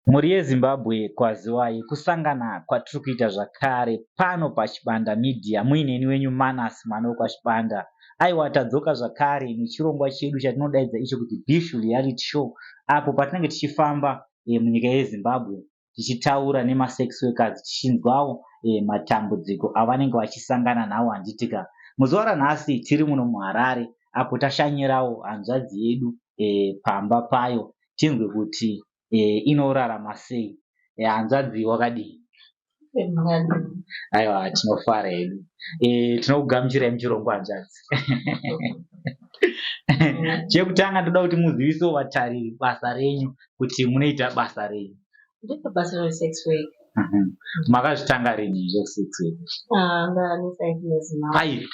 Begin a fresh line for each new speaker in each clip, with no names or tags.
Mhuri yeZimbabwe kwaziwai, kusangana kwatiri kuita zvakare pano paChibanda Media muineni wenyu Manas mwana wekwaChibanda. Aiwa, tadzoka zvakare nechirongwa chedu chatinodaidza icho kuti Bishu Reality Show, apo patinenge tichifamba munyika yeZimbabwe tichitaura nemasex workers, tichinzwawo matambudziko avanenge vachisangana nawo, handitika? Muzuva ranhasi tiri muno muHarare apo tashanyirawo hanzvadzi yedu pamba payo, tinzwe kuti inorarama sei. Hanzvadzi, wakadii? Aiwa, tinofara hedu. Tinokugamuchirai muchirongwa, hanzvadzi. Chekutanga, ndoda kuti muzivisewo vatariri basa renyu, kuti munoita basa renyu.
Ndoita basa resex work.
Makazvitanga rini zvekusex work?
Ndane 5 years now.
5?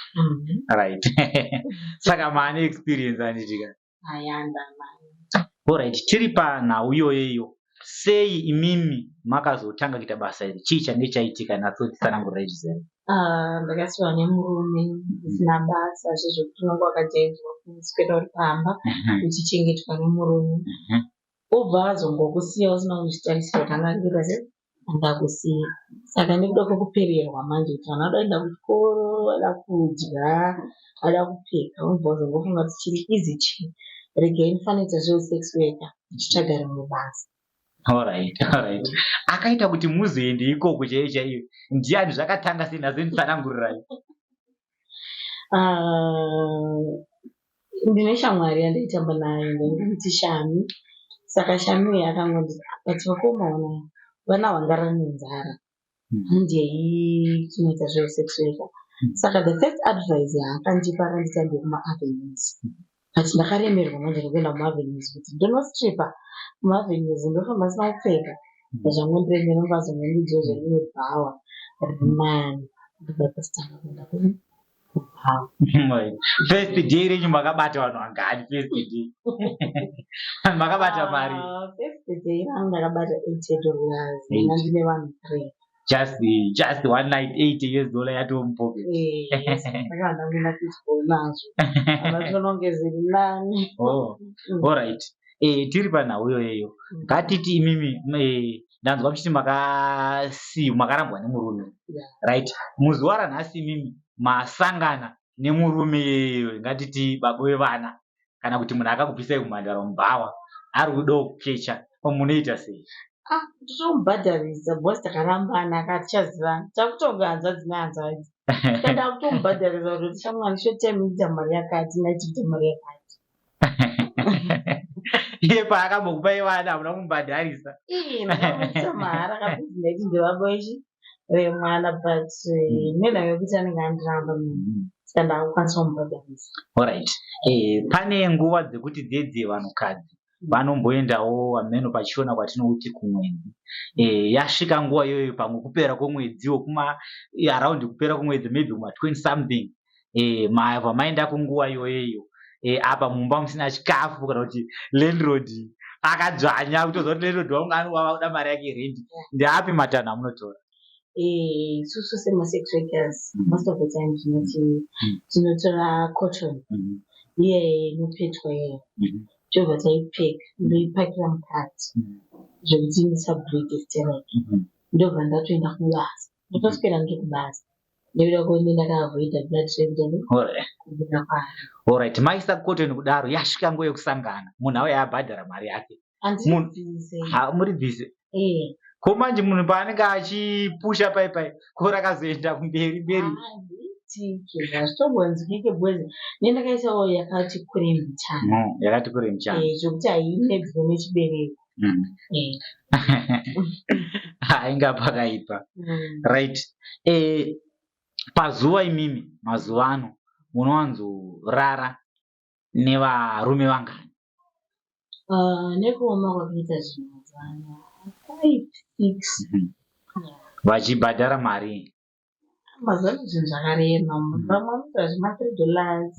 Right, saka maane experience, handitika?
Ayanda nayo.
Alright, tiri panhau iyoyo, sei imimi makazotanga kuita basa iri? Chii change chaitika? Natsotitsanangurirai zvizere.
Ndakasiwa nemurume ndisina basa, zvezvekuti unenge wakajaidzwa kuswera uri pamba uchichengetwa nemurume, obva azongokusiya usina kuzvitarisira kuti anga akuita sei, angakusiya. Saka nekuda kwekupererwa manje, kuti vanhu vada kuenda kuchikoro, vada kudya, vada kupfeka, unobva wazongofunga kuti chiri easy chii? Regai ndifanoita zveusex worker ndichitsvaga rimwe basa.
Alright, akaita kuti muzoende ikoko chaiyo chaiyo ndiani? Zvakatanga sei? Nazonditsanangurirai.
Ah, ndine shamwari yandaitamba nayo, ndaingomuti Shami. Saka Shami uyu akangonditi, "But vakomaona vana vangarara nenzara, handei tinoita zveusex worker." Saka the first advice yaakandipa, akanditi handei kumaavenues, but ndakaremerwa manje nekuenda kumaavenues, kuti ndonostripa kumaavenues, ndofamba ndisina kupfeka, zvangondiremera. Ndobva rimwe bhawa rinani, ndobva tasitanga kuenda kubhawa.
First day renyu makabata vanhu vangani? First day makabata mari?
Ah, first day rangu ndakabata $80, ndanga ndine vanhu three.
Just one night, $80 yatomupocket?
Ndakava ndangoenda kuchikoro nazvo, anatoona kunge zviri nani.
Oh, alright. Tiri panhau iyoyo, ngatiti imimi, ndanzwa muchiti makasiyiwa, makarambwa nemurume. Right, muzuva ranhasi imimi masangana nemurume, ngatiti baba vevana, kana kuti munhu akakubvisai kumhandara mubhawa, ari kudawo kukecha, munoita sei?
Ah, totomubhadharisa because takarambana, akatichazivana, takutonga hanzvadzi nehanzvadzi. Saka ndakutomubhadharisa kuti, "Shamwari, short time ita mari yakati, night ita mari yakati."
Iye paakambokupai vana, hamuna kumubhadharisa?
Ii, ndakamuita mahara kabhizi, ndaiti ndevaba vemwana, but nenhau yekuti anenge andiramba munhu, saka ndakukwanisa kumubhadharisa.
Alright, pane nguva dzekuti dzedze vanhukadzi vanomboendawo hameno pachiona kwatinouti kumwedzi. Yasvika nguva iyoyo, pamwe kupera kwemwedziwo, kuma around kupera kwemwedzi, maybe kuma 20 something, mabva maenda kunguva iyoyo, apa mumba musina chikafu, kana kuti landlord akadzvanya, kutoziva kuti landlord wangu anova kuda mari yake yerendi, ndeapi matanho amunotora?
Isusu semasex workers, most of the time tinoti tinotora cotton iye inopetwa iyeyo, tobva taipfeka, ndoipakira mukati zvekuti ndisableed stereki, ndobva ndatoenda kubasa, ndotoswera ndiri kubasa nekuda kwekuti ndakaavoida blood kubuda kwayo.
Alright, maisa cotton kudaro, yasvika nguva yekusangana, munhu auya abhadhara mari yake.
Handibvise.
Ha, muribvise?
Eh.
Ko manje munhu paanenge achipusha pai pai, ko rakazoenda kumberi mberi?
Hazviitike, hazvitombonzwike because nendakaisawo yakati kure mbichana.
Yakati kure mbichana.
Zvokuti hainetswe nechibereko.
Hainga pakaipa. Right, pazuva imimi mazuva ano munowanzorara nevarume vangani?
Ah, nekuoma kwakaita zvinhu mazuva ano, 5, 6.
Vachibhadhara mari?
Mazuva ano zvinhu zvakarema. Vamwe vanotora zvema $3,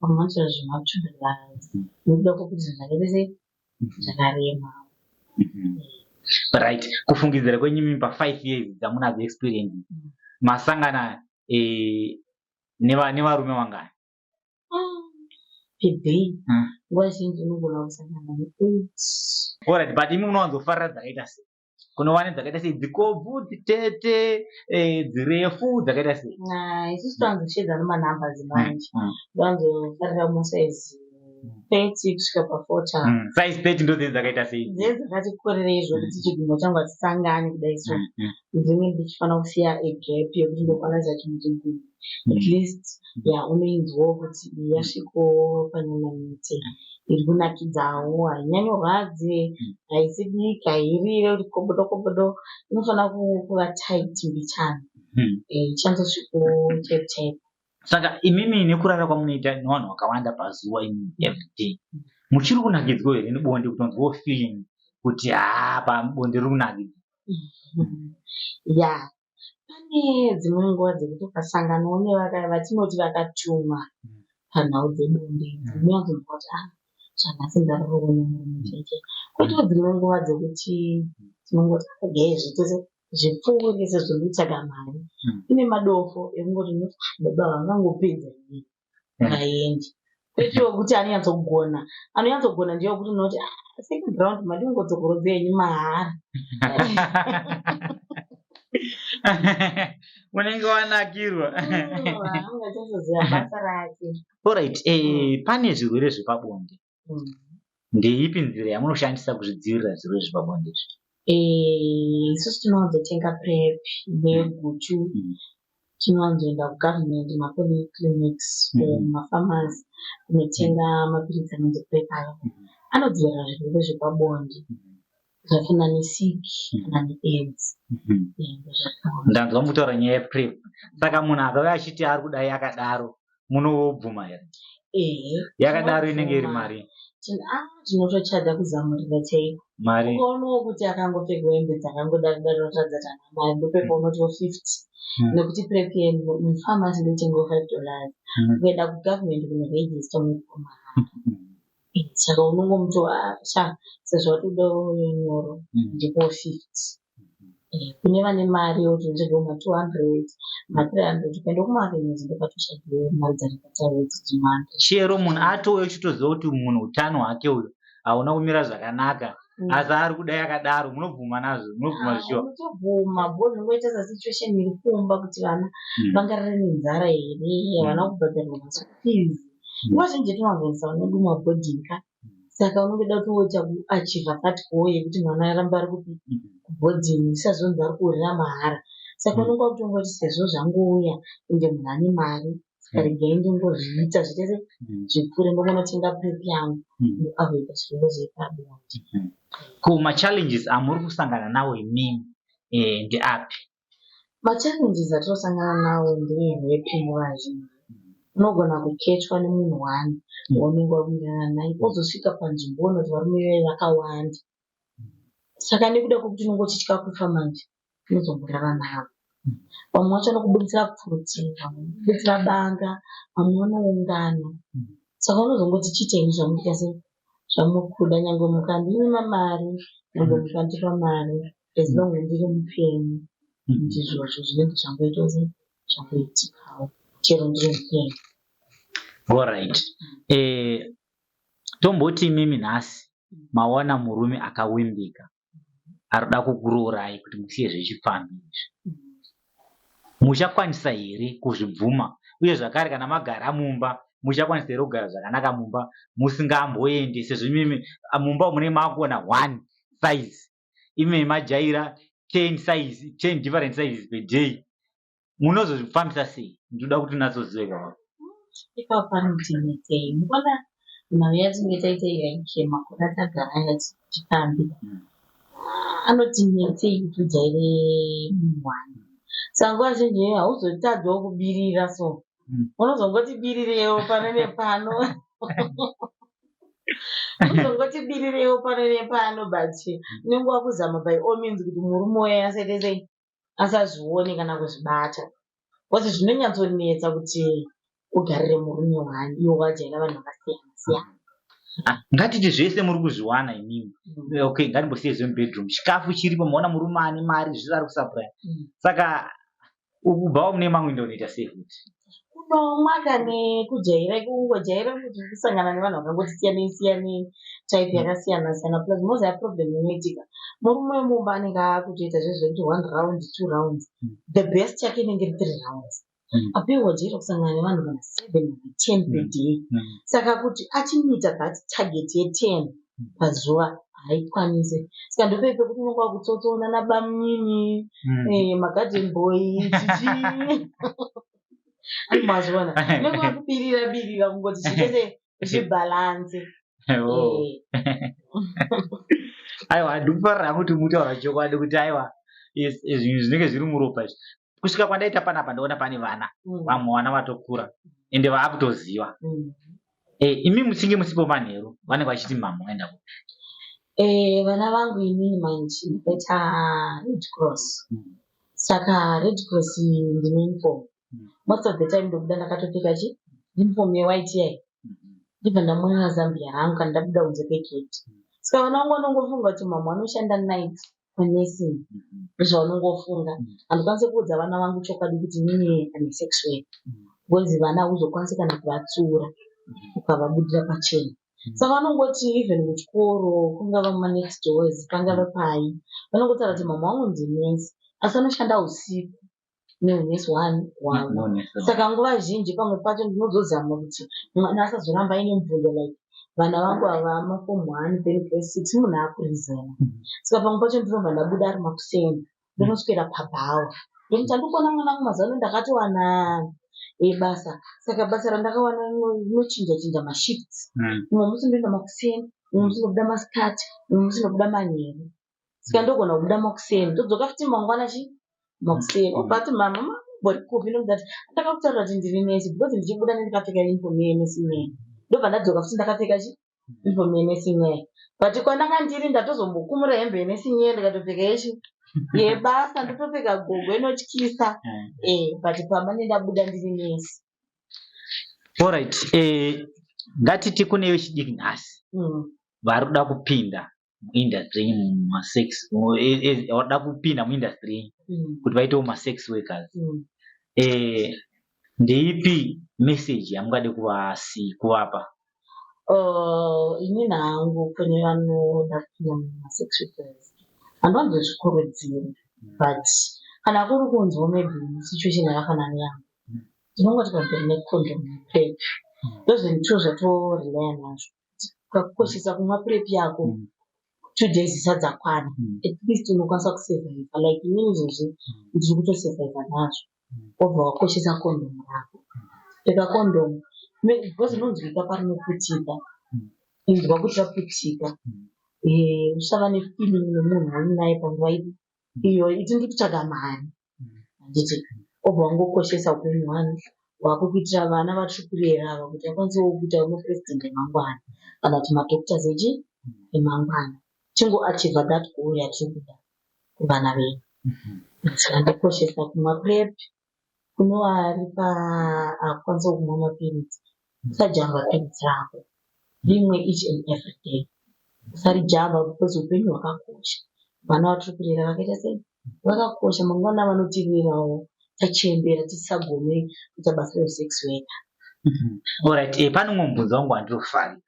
vamwe vanotora zvema $2, nekuda kwekuti zvinhu zvakaita sei, zvakarema.
Right, kufungidzira kwenyu imi, pa5 years dzamunadzo experience, masangana nevarume vangani?
Per day nguva zhinji unogona kusangana ne8.
Alright, but imi munowanzofarira dzakaita sei? Kune dzakaita sei? Dzikobvu, dzitete, dzirefu, dzakaita sei?
Isusu towanzosheedza nemanumbers manje. Towanzofarira masaizi 30 kusvika pa40.
Size 30 ndodzei dzakaita sei?
Dzee dzakati kurerei zvokuti chigumbo changu hachisangani kudai, so ndinenge ndichifanira kusiya a gap yekuti ndokwanisa chimwe chigumbo at least. Ya, unoinzwawo kuti iyi yasvikawo panyama nhete iri kunakidzawo, hainyanyorwadzi, haisi diki, hairire kuti kobodo kobodo. Inofanira kuva tight mbichana, ichanzosvikawo chaipo chaipo.
Saka imimi nekurara kwamunoita nevanhu vakawanda pazuva, imimi everyday muchiri kunakidzwa here nebonde, kutonzwawo feeling kuti haa, pabonde riri kunakidza?
Ya, pane dzimwe nguva dzekuti ukasanganawo nevatinoti vakatumwa panhau dzebonde, unonyatsonzwa kuti ah, zvanhasi ndararawo nemurume chaiye. Koitawo dzimwe nguva dzekuti tinongoti regai zviite zvipfuure sezvo ndikutsvaga mari. Kune madofo ekungoti unoti ah, baba vangangopedza here vaende. Koitawo kuti anonyatsogona, anonyatsogona ndeyekuti unoti ah, second round madingodzokorodza henyu mahara.
Unenge wanakirwa.
Angachatoziva basa rake.
Alright, pane zvirwere zvepabonde. Ndeipi nzira yamunoshandisa kuzvidzivirira zvirwere zvepabonde izvi?
Isusu tinowanzotenga PrEP neguchu. Tinowanzoenda kugovernment mapolyclinics or mumapharmacy kunotenga mapiritsi anonzi PrEP aya. Anodzivirira zvirwere zvepabonde zvakafanana nesiki kana neAIDS.
Ndanzwa mukutaura nyaya yePrEP. Saka munhu akauya achiti ari kudai akadaro, munobvuma here?
Ehe.
Yakadaro inenge iri mari?
Tinotochaja kuzamurira chaiko.
Mari?
Ukaonawo kuti akangopfekawo hembe dzakangodaro daro, unoratidza kuti haana mari, ndopepa unotiwo 50, nekuti PrEP mupharmacy inotengewo $5. Ukaenda kugovernment kunoregister unopiwa mahara. Saka unongomuti sha, sezvo watodawo nyoro, ndipowo 50. Kune vane mari yekuti unochajawo ma200, ma300. Ukaenda kumavenues ndopatochajiwa mari dzakataurwa idzodzo, ma100.
Chero munhu atouya uchitoziva kuti munhu utano hwake uyu hauna kumira zvakanaka, asi ari kudai akadaro, munobvuma nazvo? Munobvuma zvichiwa?
Unotobvuma because unongoita sasituation iri kumba kuti vana vangarare nenzara here, havana kubhadharirwa maschool fees. Nguva zhinji tinowanzoendesa vana vedu kumaboarding ka, saka unongoda kuti woita kuachieve that goal yekuti mwana arambe ari kupi, kuboarding, usazonzi ari kuhurira mahara. Saka unonga kutongoti sezvo zvangouya ende munhu ane mari, saka regai ndingozviita zviite zvipfuure, ndongonotenga PrEP yangu, ndoavoida zvirwere zvepabonde.
Ko machallenges amuri kusangana nawo imimi ndeapi?
Machallenges atinosangana nawo ndeerape nguva zhinji. Unogona kukechwa nemunhu one waunenge wawirirana naye, wozosvika panzvimbo woona kuti varume vaya vakawanda. Saka nekuda kwekuti unenge uchitya kufa manje, unozongorara navo. Vamwe vacho vanokubuditsira pfuti, vamwe vanokubuditsira banga, vamwe vanoungana. Saka unozongoti chiitei zvamunoita sei zvamuri kuda, nyangwe mukandinyima mari, nyangwe mukandipa mari, as long ndiri mupenyu, ndizvozvo zvinenge zvangoita sei, zvangoitikawo chero ndiri mupenyu.
Alright, tomboti imimi nhasi mawana murume akawimbika arikuda kukuroorai kuti musiye zvechipfambi izvi, muchakwanisa here kuzvibvuma? Uye zvakare, kana magara mumba, muchakwanisa here kugara zvakanaka mumba musingamboendi, sezvo imimi mumba munenge makuona one size, imi majaira 10 size, 10 different sizes per day? Munozozvifambisa sei? Ndinoda kuti unyatsoziva ipapo.
Ipapo panotinetsei mukuona nhau yatinenge taita iya makore atagara aya tichifambi, anotinetsei kuti ujaire munhu one. Saka nguva zhinji hauzotadzawo kubirira, so unozongoti birirewo pano nepano, unozongoti birirewo pano nepano, but unenge wakuzama by all means kuti murume uya asaite sei, asazvione kana kuzvibata, because zvinonyatsonetsa kuti ugarire murume one iwe wajaira vanhu vakasiyana siyana.
Ah, ngatiti zvese muri kuzviwana imimi. Okay, ngatimbosiye zvemubedroom, chikafu chiripo, maona murume ane mari, zvese ari kusupply, saka ukubvawo mune mamwe, ndonoita sei futi?
Kunomwa kane kujaira, kungojaira kuti kusangana nevanhu vakangoti siyanei siyanei, type yakasiyana siyana. Plus moziva problem inoitika, murume wemumba anenge akutoita zvezvekuti one round, two rounds, the best yake inenge iri three rounds. Apiwa wajaira kusangana nevanhu kana seven kana 10 per day. Saka kuti achimeeta that target ye10 pazuva haikwanisi. Saka ndopei pekuti unonga wakutsotsoona nabamunini, magarden boy, chichi mazviona, unenge wakubirira birira kungoti zviite zvibalance.
Oh. Aiwa, ndikufarira hangu kuti mutaura chokwadi kuti aiwa, zvinhu zvinenge zviri muropa izvi. Kusvika kwandaita panapa, ndaona pane vana, vamwe vana vatokura ende vaakutoziva. Imi muchinge musipo manheru, vanenge vachiti mama waenda kupi?
Vana vangu inini manje ndakaita Red Cross. Saka Red Cross ndine uniform. Most of the time ndobuda ndakatopfeka chi uniform yewhite yai, ndibva ndamwa zambia rangu kana ndabuda kunze kwegate. Saka vana vangu vanongofunga kuti mama vanoshanda night panursing, ndozvavanongofunga. Handikwanisi kuudza vana vangu chokwadi kuti inini am a sex worker, because vana hauzokwanisi kana kuvatsiura ukavabudira pachena. Saka vanongoti even kuchikoro, kungava mumanext doors, pangava pai, vanongotaura kuti mama vangu ndinesi, asi vanoshanda usiku neunesi one hwavo. Saka nguva zhinji pamwe pacho ndinozozama kuti mwana asazoramba aine mubvunzo. Like vana vangu ava maform one, then grade six, munhu akureasona. Saka pamwe pacho ndinobva ndabuda ari makuseni, ndonoswera pabhawa, ndomuti handikuona mwana wangu, mazuva ano ndakatowana basa. Saka basa randakawana rinochinja chinja mashifts. Mumwe musi ndoenda makuseni, mumwe musi ndobuda masikati, mumwe musi ndobuda manheru. Saka ndogona kubuda makuseni, ndodzoka futi mangwana chi makuseni. Obva ati, "Mama, mambori kupi?" Ndomuti ati ndakakutaurira kuti ndiri nesi, because ndichibuda ndakapfeka uniform yenursing yeya, ndobva ndadzoka futi ndakapfeka chi uniform yenursing yeya. But kwandanga ndiri ndatozombokumura hembe yenursing yeya, ndikatopfeka yechi yebasa, ndotopfeka gogo inotyisa. But pamba nendabuda ndiri nesi.
Alright, ngatiti kune vechidiki nhasi vari kuda kupinda muindustry mumasex, vari kuda kupinda muindustry kuti vaitewo masex workers, ndeipi message yamungade kuvapa?
Inini hangu kune vanoda kupinda mumasex workers handiwanzozvikurudziri, but kana kuri kunzwa maybe situation yakafanana neyangu, ndinongoti pamberi necondom, PrEP. Ndozvinhu two zvatorelaya nazvo. Ukakoshesa kumwa PrEP yako 2 days zisati dzakwana, at least unokwanisa kusurviva. Like inini izvozvi ndiri kutosurviva nazvo. Wobva wakoshesa condom rako, pfeka condom because inonzwika parinoputika. Inzwa kuti raputika. Usava nefeeling nemunhu wauinaye panguva ipi iyo, iti ndiri kutsvaga mari, handiti? Wobva wangokoshesa upenyu hwani hwako kuitira vana vatiri kurera ava kuti vakwanisewo kuitawo mapresident emangwana kana kuti madoctors echi emangwana. Tingoachieva that goal yatiri kuda kuvana vedu. Saka ndokoshesa kumwa PrEP. Kune vari paakukwanisa kumwa mapiritsi, usajamba piritsi rako, rimwe each and every day, usarijamba because upenyu hwakakosha. Vana vatiri kurera vakaita sei, vakakosha. Mangwana vanotirerawo tachembera, tisisagone kuita basa resex worker.
Alright, pane umwe mubvunzo wangu wandinofarira,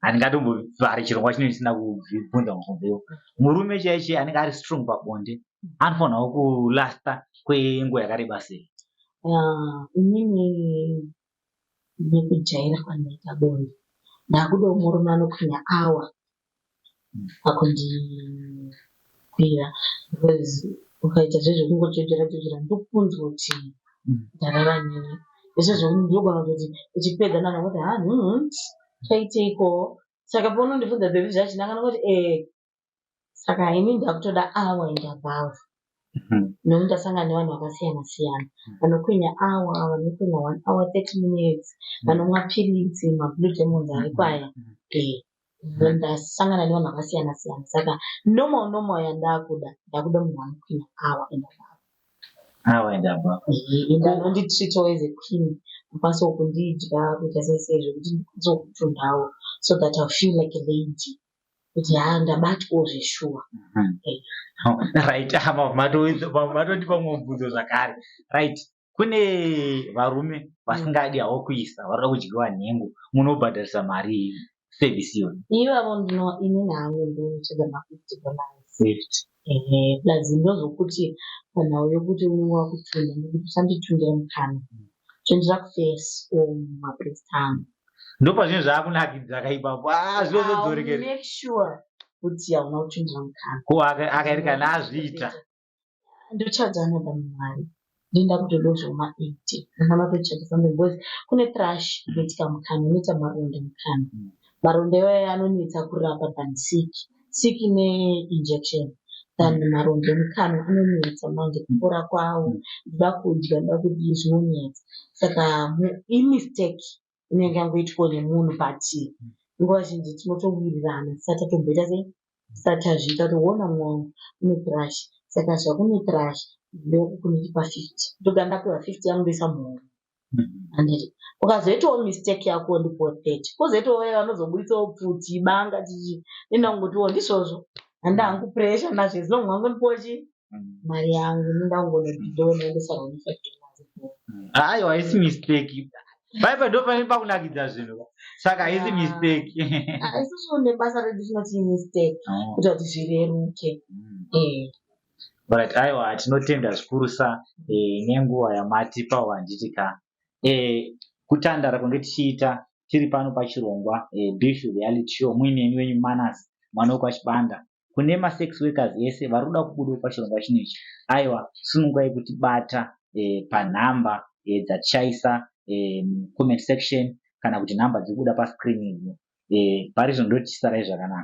handingatombovhari chirongwa chino chisina kubvunza mubvunzo iwo. Murume chaiye anenge ari strong pabonde anofanirwa kulasta kwenguva yakareba sei?
Ah, inini nekujaira kwandaita bonde, ndakudawo murume anokwinya awa pakundikwira, because ukaita zvezvekungojojera jojera, ndokunzwa kuti ndarara newe. Izvozvo ndogona kutoti uchipedza ndanhu kuti ha chaiteiko. Saka paunondibvunza, "Baby, zvachinaka?" ndongoti eh. Saka ini ndakutoda hour and above, nokuti ndasangana nevanhu vakasiyana siyana, vanokwinya hour, vanokwinya 1 hour 30 minutes, vanomwa piritsi, mablue demons ariko aya. Ndasangana nevanhu vakasiyana siyana. Saka normal yandakuda, ndakuda munhu anokwinya hour and above.
Hour and above.
Ende anonditreatawo as a queen, akwanisawo kundidya, kuita sei sei, zvekuti ndikwanisewo kutundawo so that I feel like a lady, kuti ha, ndabatwawo zveshuwa.
Right, matondipa mumwe mubvunzo zvakare. Right. Kune varume vasingadi havo kuisa, varikuda kudyiwa nhengo, munobhadharisa mari service iyoyo?
Ivavo inini hangu ndochaja ma$50.
50.
Ehe, plus ndozokuti panhau yokuti unenge wakutunda, nekuti usanditundira mukanwa, tundira kuface or mumabreast angu.
Ndopazvinhu zvaakunakidza kaipapo. Ah, zvinozodzorekera.
Make sure kuti hauna kutundira mukanwa.
Ko akaerekana azviita?
Ndochaja another mari, ndoenda kutodawo zvoma 80. Unofanira kutochaja something because kune thrush inoitika mukanwa, inoita maronda mukanwa. Maronda iwayo anonetsa kurapa than siki. Siki neinjection than maronda emukanwa anonetsa manje kupora kwawo. Ndoda kudya, ndoda kudii, zvinonetsa. Saka imistake inenge yangoitwawo nemunhu, but nguva zhinji tinotowirirana tisati tatomboita sei, tisati tazviita kuti uona mumwe une thrush, saka zvakune thrush ndokundipa 50, ndogara ndapiwa 50 yangu, ndoisa muhomwe, handiti? Ukazoitawo mistake yako, ndipowo 30. Kwozoitawo vaya vanozobuditsawo pfuti, banga, chichi, nenda kungotiwo ndizvozvo, handina hangu pressure nazvo, as long wangondipawo chi mari yangu, nenda kungonodhona, ndosara ne$5.
Aiwa, haisi mistake. Paipa ndo pane pakunakidza zvinhu, saka haisi mistake.
Isusu nebasa redu tinoti mistake kuita kuti zvireruke.
Right, aiwa, tinotenda zvikurusa nenguva yamatipawo, handiti ka? Kutandara kunge tichiita tiri pano pachirongwa Bishu Reality Show, muineni wenyu Manas mwana wekwaChibanda. Kune masex workers ese vari kuda kubudawo pachirongwa chinechi, aiwa, sunungurai kutibata panhamba dzatichaisa mucomment section kana kuti nhamba dziri kubuda pascreen idzi. Pari zvino ndotisarai zvakanaka.